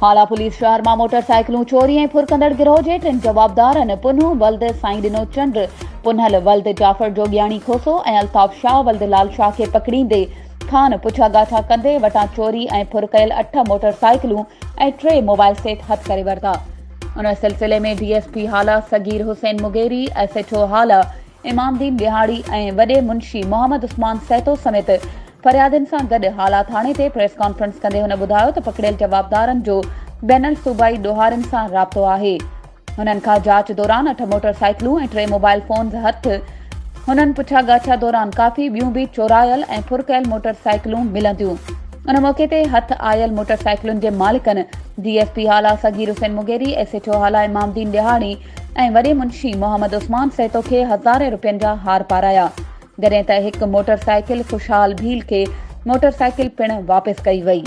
Hala police شهر مان motor سائيڪلون چوري ۽ ڦر ڪندڙ گروهه جي ٽن جوابدارن پنهون ولد سائين ڏنو چنڊ، پنهل ولد جعفر جوڳياڻي کوسو ۽ الطاف شاهه ولد لال شاهه کي پڪڙيندي کان پڇا ڳاڇا ڪندي وٽان چوري ۽ ڦر ڪيل اٺ موٽر سائيڪلون ۽ ٽي موبائل سيٽ هٿ ڪري ورتا. ان سلسلي ۾ D S P Hala Sagir Hussain Mugheri, S H O Hala Imam Uddin Dihari ۽ وڏي منشي محمد عثمان سهتو سميت فريادين سان گڏ هالا ٿاڻي تي پريس ڪانفرنس ڪندي هن ٻڌايو ته پڪڙيل جوابدارن جو بين الصوبائي ڏوهارين سان رابطو آهي هنن کان جاچ دوران اٺ موٽر سائيڪلون ۽ ٽي موبائل فونز هٿ هنن پڇا ڳاڇا دوران ڪافي ٻيون به چورايل ۽ ڦر ڪيل موٽر سائيڪلون ملنديون ان موقعي تي هٿ آيل موٽر سائيڪلن جي مالڪن D S P Hala Sagir Hussain Mugheri, S H O Hala Imam Uddin Dihani ۽ وڏي منشي محمد عثمان سهتو کي هزارين روپين جا هار پارايا، جڏهن ته هڪ موٽر سائيڪل خوشحال ڀيل کي موٽر سائيڪل پڻ واپس ڪئي وئي.